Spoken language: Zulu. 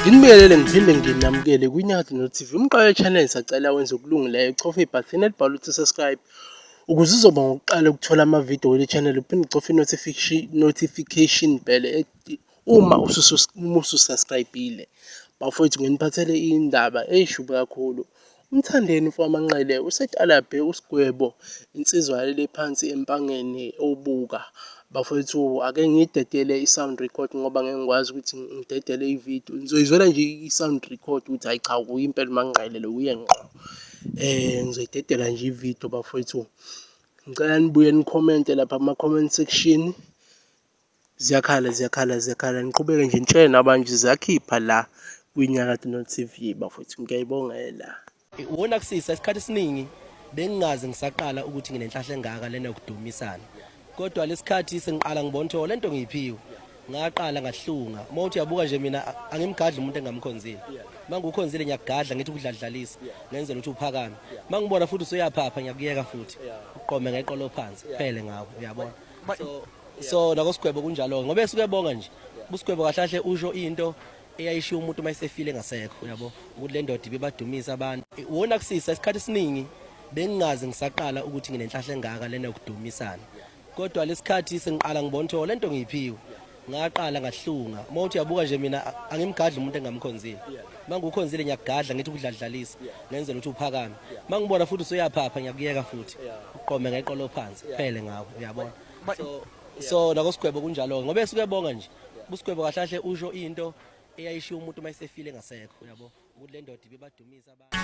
Nginibingelele ngiphinde nginamukele kwiNyakatho North TV. Umqawe channel sacela wenze okulungileyo uchofe ibhathini elibhalwe ukuthi subscribe ukuze uzoba ngokuqala ukuthola amavidiyo wele channel uphinde ucofe i-notification bell uma ususubscribe-ile. Bafowethu nginiphathele indaba eyishube kakhulu. UMthandeni mfokaManqele usetalabhe uSgwebo insizwa yalele phansi eMpangeni obuka. Bafowethu ake ngiyidedele i-sound record ngoba ngeke ngikwazi ukuthi ngidedele i-video. Nizoyizwela nje i-sound record ukuthi hhayi cha wuye impela uManqele lo uye ngqo. Ngizoyidedela nje i-video bafowethu. Ngicela nibuye nikhomente lapha kuma-comment section. Ziyakhala ziyakhala ziyakhala niqhubeke nje nitshele nabanye ukuthi ziyakhipha la kwiNyakatho North TV bafowethu ngiyayibongela. Wona kusisa isikhathi esiningi bengingazi ngisaqala ukuthi nginenhlahla engaka lena yokudumisana kodwa lesikhathi sengiqala ngibona ukuthi lento ngiyiphiwe ngaqala ngahlunga uma uthi uyabuka nje mina angimgadli umuntu engamkhonzile uma ngikukhonzile ngiyakugadla ngithi ukudladlalisa ngenzela ukuthi uphakame uma ngibona futhi usuyaphapha ngiyakuyeka futhi uqome ngeqolo phansi kuphele ngakho uyabona so so nakosigwebo kunjalo ngoba esuke ebonga nje usigwebo kahle kahle usho into eyayishiya umuntu uma esefile engasekho uyabo ukuthi le ndoda ibibadumisa abantu wona kusisa isikhathi esiningi bengingazi ngisaqala ukuthi nginenhlahla engaka lena yokudumisana kodwa lesikhathi sengiqala ngibona ukuthi lento ngiyiphiwe ngaqala ngahlunga uma uthi uyabuka nje mina angimgadli umuntu engamkhonzile uma ngikukhonzile ngiyakugadla ngithi ukudladlalisa ngenzela ukuthi uphakame uma ngibona futhi usuyaphapha ngiyakuyeka futhi uqome ngeqolo phansi kuphele ngakho uyabona so so nakosigwebo kunjalo ngoba esuke ebonga nje usigwebo kahle kahle usho into eyayishiya umuntu uma esefile engasekho uyabo ukuthi le ndoda ibibadumisa abantu.